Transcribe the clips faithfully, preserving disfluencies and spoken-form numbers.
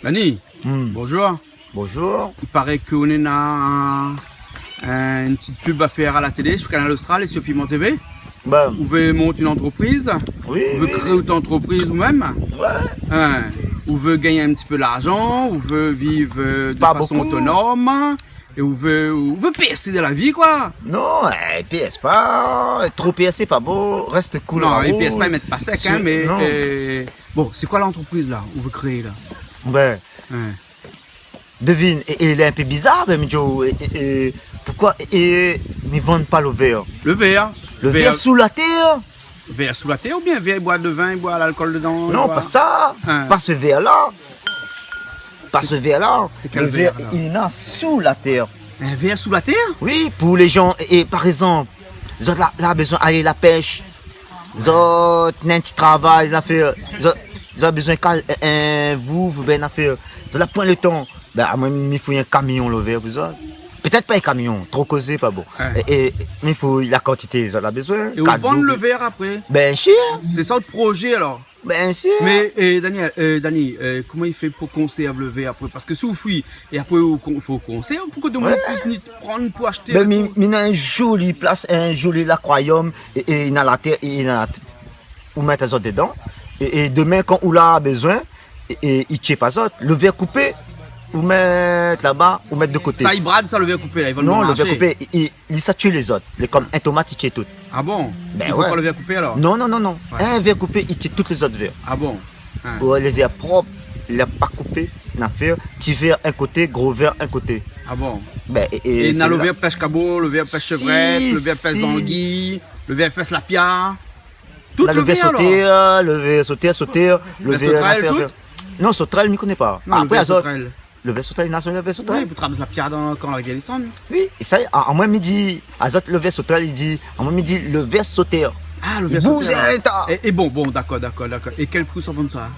Dani, hmm, bonjour. Bonjour. I paré ke ou néna in, in ti pub a fèr a la télé, sur Kanal Austral é sur Piment TV. Ben. Ou vé mont in antrepriz. Oui, oui, oui. Ou vé kréé out antrepriz ou mèm. Ouais. Hein. Ou vé gingn in ti pé larzan, ou vé viv, euh, de fason otonom. Pa bokou. É ou vé, ou vé pèrsé dan la vi, koi. Non, euh, pèrs pa. Tro pèrsé, pa bon. Rès cool. Non, é pèrs pa, i mèt pa sèk, hein, mé, euh, bon, sé koi lantrepriz la ou vé kréé la ? Ben. Hein. Devine, é, é lé in pé bizar, ben, mi di, é, é, é, poukoi, é, é, mi vann pa lo vèr ? Lo vèr. Lo vèr sou la tèr. Vèr sou la tèr oubien vèr i boi devin, i boi lalkol dedan, i boi... Non, pa sa. Hein. Pa se vèr la. Pa se vèr la. Sé kèl vèr la ? Lo vèr i néna sou la tèr. In vèr sou la tèr ? Oui, pou lé jan, é, é, par égzanp, zot la, la bezoin alé la pèsh. Zot néna in ti travay la fé, zot, zot la bezoin kal, in, in vouv, ben, la fé, zot la poin lo tan. Ben, amoin, mi fouy in kamion lo vèr pou zot. Pétèt pa in kamion, tro kozé, pa bon. Hein. É, é, mi fouy la kantité zot la bezoin. É ou vann lo vèr apré ? Bien sir. Sé sa out projé, alor ? Bien sir. Mé, euh, Daniel, euh, Dani, euh, koman i fé pou konsèrv lo vèr apré ? Parske si ou fouy, é apré ou kon-, fo konsèrv, pou ke demoun i pui ni prann pou ashté. Ben, mi, mi néna in zoli plas, in zoli lakwaryom, é, é néna la tèr, é néna la t-, ou mèt azot dedan, é, é demin, kan ou la bezoin, é, é i tié pa zot. Lo vèr koupé, ou mèt laba, ou mèt de koté. Sa i brad sa, lo vèr koupé la, i vann lo marshé ? Non, lo vèr koupé, i, i, li sa tié lézot. Lé konm in tomat, i tié tout. Ah bon ? Ben ouais. I fo pa lo vèr koupé alor ? Non, non, non, non. Ouais. In vèr koupé, i tié tout lézot vèr. Ah bon ? Hein. Ouais, lé vèr prop, la pa koupé, na fé ti vèr in koté, gro vèr in koté. Ah bon ? Ben, é, é... É na lo vèr pèsh kabo, lo vèr pèsh shevrèt, lo vèr pèsh zangi, lo vèr pèsh lapia. Tout lo vèr alor ? Na lo vèr sotèr, lo vèr sotèr, sotèr, lo vèr sotèrèl, na fé tout ? Non, sotèrèl, mi koné pa. Non, lo vèr sotèrèl. Apré, azot, lo vèr sotèrèl, na lo vèr sotèrèl. Oui, pou tras lapia dan, kan la rivièr i désann. Oui, é sa, a, amoin mi di, azot lo vèr sotèrèl, i di, amoin mi di lo vèr sotèr. Ah, lo vèr sotèr. I bouz in ta. É, é bon, bon, dakor, dakor, dakor. É kèl pri sa vann sa ?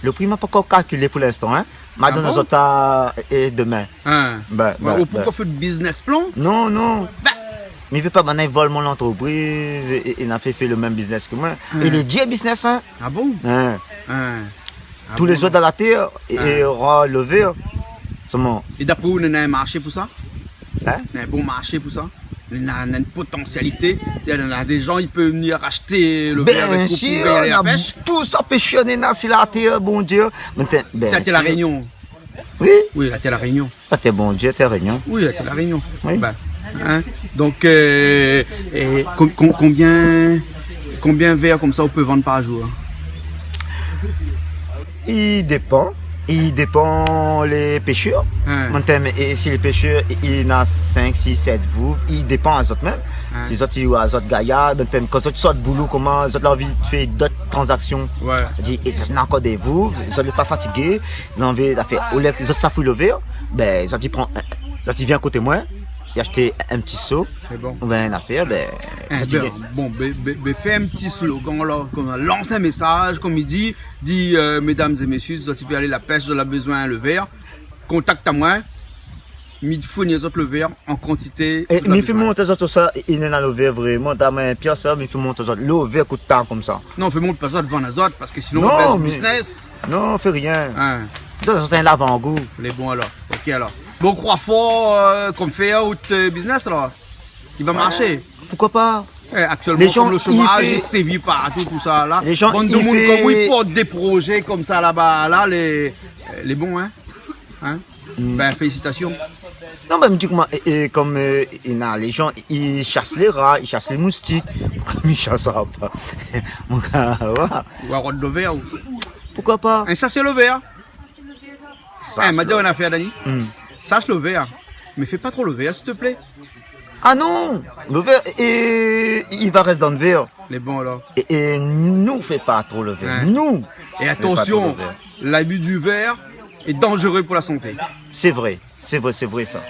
Lo pri, ma pankor kalkilé pou linstan, hein. Ma donn azot sa, é, demin. Ah bon ? Hein. Ben, ben, ben. Ou pankor fé de business plan ? Non, non. Ben. Mi vé pa bann i vol mon lantrepriz é, é, é na fé, fé lo mèm business ke moin. Hein. É lé dir business, hein. Ah bon ? Hein. Hein. Ah bon ? Tout lézot dan la tèr, é, é, ora lo vèr. Solman. É dapré ou, néna in marshé pou sa ? Hein ? Néna in bon marshé pou sa ? Néna, néna in potansialité. Néna, néna dé jan i pé vnir ashté lo vèr avèk ou pou alé la pèsh ? Bien sir, na tout sa pèshèr néna si la tèr, Bondié. Mé té, ben, si. Sa, sé La Rényon. Oui. Oui, la tèr La Rényon. Ah, té Bondié, té Rényon. Oui, la tèr La Rényon. Oui. Ben, hein. Donk, euh, é kon-, kon-, konbien, konbien vèr konmsa ou pé vann par zour, hein ? I dépan, i dépan lé pèshèr. Hein. Mon tèm, é si lé pèshèr, i, i na sink, sis, sèt vouv, i dépan azot mèm. Hein. Si zot i oi azot gayar, mon tèm, kan zot i sort boulo, koman zot la anvi fé dot tranzaksion. Ouais. Di, é zot na ankor dé vouv, zot lé pa fatigé, zot la anvi la fé, olié zot sa fouy lo vèr, ben, zot i pran, zot i vien koté moin, i ashté in ti so, oubien in nafèr, ben, zot i gingn. Bon, ben, ben, ben, fé in ti slogan la, konm, lans in mésaz, konm i di, di, euh, médam é mésyé, zot i vé alé la pèsh, zot la bezoin lo vèr, kontak amoin, mi fourni azot lo vèr an kantité. É mi fé mont azot tousa, é, é néna lo vèr vréman, ta mèm pièr sa, mi fé mont azot lo vèr kout ta konmsa. Non, fé mont pa azot, vann azot, parske sinon, non, ou pèrd lo business. Non, fé rien. Hein. Donn azot in lavangou. Lé bon alor. Ok alor. Bon, kroi for, euh, konm fé out, euh, business alor. I va marshé. Poukoi pa ? Eh, aktièlman, konm lo shomaz i sévi partou, tousa la. Lé jan i fé, bann demoun konm ou i port dé projé konmsa laba la, lé, lé bon, hein ? Hein ? Hmm. Ben, félisitasion. Non, ben, mi di koman, é, é konm, euh, néna lé jan i shas lé ra, i shas lé moustik. Poukoi mi shasré pa ? Mon gar, ouais. Ou arod lo vèr ou ? Poukoi pa ? In shasèr lo vèr. Eh, ma di aou in nafèr, Dani. Hmm. Shash lo vèr, mé fé pa tro lo vèr, s'il te plaît. Ah non, lo vèr, é, i va rès dan lo vèr. Lé bon alor. É, é nou fé pa tro lo vèr. Ouais. Nou fé pa tro lo vèr. É atansion, l'abus du verre est dangereux pour la santé. Sé vré, sé vré, sé vré sa.